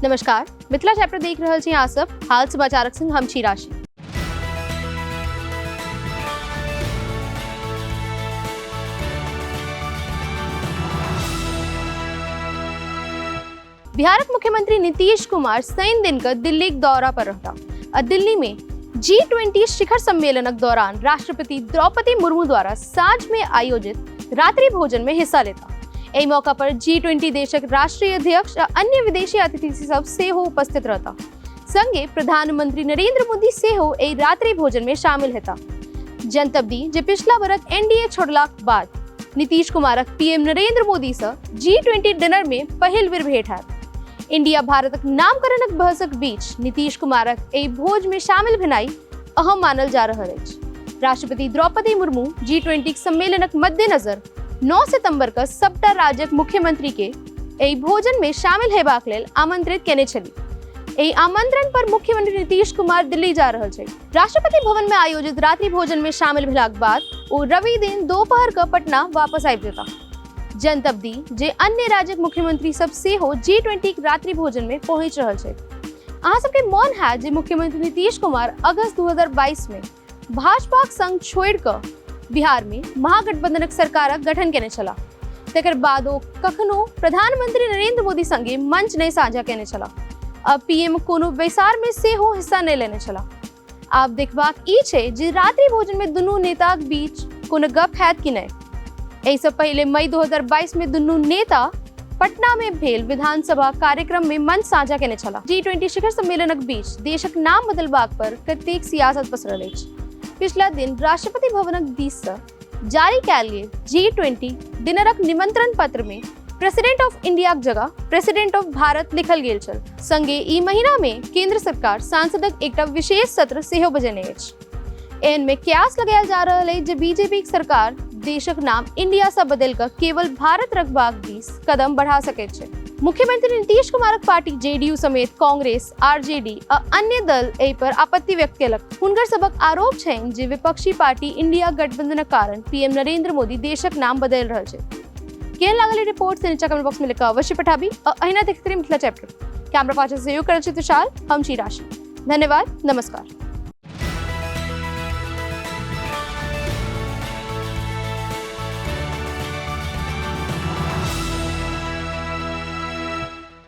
नमस्कार, मिथिला चैप्टर देख रहल छी अहाँ सब। हाल समाचारक संग हम छी राशि। बिहारक मुख्यमंत्री नीतीश कुमार शनि दिन के दिल्लीक दौरा पर रहता आ दिल्ली में G20 शिखर सम्मेलनक दौरान राष्ट्रपति द्रौपदी मुर्मू द्वारा साँझ में आयोजित रात्रि भोजन में हिस्सा लेता। एहि मौका पर G20 देशक राष्ट्रीय अध्यक्ष आ अन्य विदेशी अतिथि सब सेहो उपस्थित रहता। संगे प्रधानमंत्री नरेंद्र मोदी सेहो एहि रात्रि भोजन में शामिल हेता। जनतब दी जे पिछला बरख एनडीए छोड़लाक बाद नीतीश कुमारक पीएम नरेंद्र मोदी सँ G20 dinner में पहिल बेर भेंट हैत। इंडिया भारतक नामकरणक बहसक बीच नीतीश कुमारक एहि भोज में शामिल भेनाइ अहम मानल जा रहल अछि। राष्ट्रपति द्रौपदी मुर्मू G20 सम्मेलनक मद्देनजर 9 सितंबर के सबटा राज्यक मुख्यमंत्री के एहि भोजन में शामिल हेबाक लेल आमंत्रित केने छली। एहि आमंत्रण पर मुख्यमंत्री नीतीश कुमार दिल्ली जा रहल छथि। राष्ट्रपति भवन में आयोजित रात्रि भोजन में शामिल भेलाक बाद ओ रवि दिन दोपहर के पटना वापस आबि जेता। जनतब दी जे अन्य राज्यक मुख्यमंत्री सब सेहो G20 रात्रि भोजन में पहुंच रहल छथि। अहाँ सबके मन है जे मुख्यमंत्री नीतीश कुमार अगस्त 2022 में भाजपाक संग छोड़ि कऽ बिहार में महागठबंधनक सरकारक गठन केने छलाह। तकर बाद ओ कखनो प्रधानमंत्री नरेंद्र मोदी संगे मंच नहि साझा केने छलाह। अब पीएम कोनो बैसार में सेहो हिस्सा नहि लेने छलाह। आब देखबाक ई छै जे रात्रि भोजन में दुनू नेताक बीच कोनो गप हैत कि नहि। एहिसँ पहिले मई 2022 में दुनू नेता पटना में भेल विधानसभा कार्यक्रम में मंच साझा केने छलाह। G20 शिखर सम्मेलनक बीच देशक नाम बदलबाक पर कतेक सियासत पसरल अछि। पिछला दिन राष्ट्रपति भवनक दिस सँ जारी कयल गेल G20 डिनरक निमंत्रण पत्र में प्रेसिडेंट ऑफ इंडियाक जगह प्रेसिडेंट ऑफ भारत लिखल गेल छल। संगे ई महीना में केंद्र सरकार सांसदक एकटा विशेष सत्र सेहो बजेने अछि। एहन में कयास लगायल जा रहल अछि जे बीजेपी सरकार देशक नाम इंडिया सँ बदलि कऽ केवल भारत रखबाक दिस कदम बढ़ा सकैत छै। मुख्यमंत्री नीतीश कुमारक पार्टी जेडीयू समेत कांग्रेस, आरजेडी आ अन्य दल एहि पर आपत्ति व्यक्त केलक। हुनकर सबक आरोप छनि जे विपक्षी पार्टी इंडिया गठबंधनक कारण पीएम नरेंद्र मोदी देशक नाम बदलि रहल छै। केहन लागल ई रिपोर्ट से नीचा कमेंट बॉक्स में लिख कऽ अवश्य पठाबी आ अहिना देखैत रही मिथिला चैप्टर। कैमरा पाछा सहयोग करल छी तुषार, हम छी राशि। धन्यवाद, नमस्कार।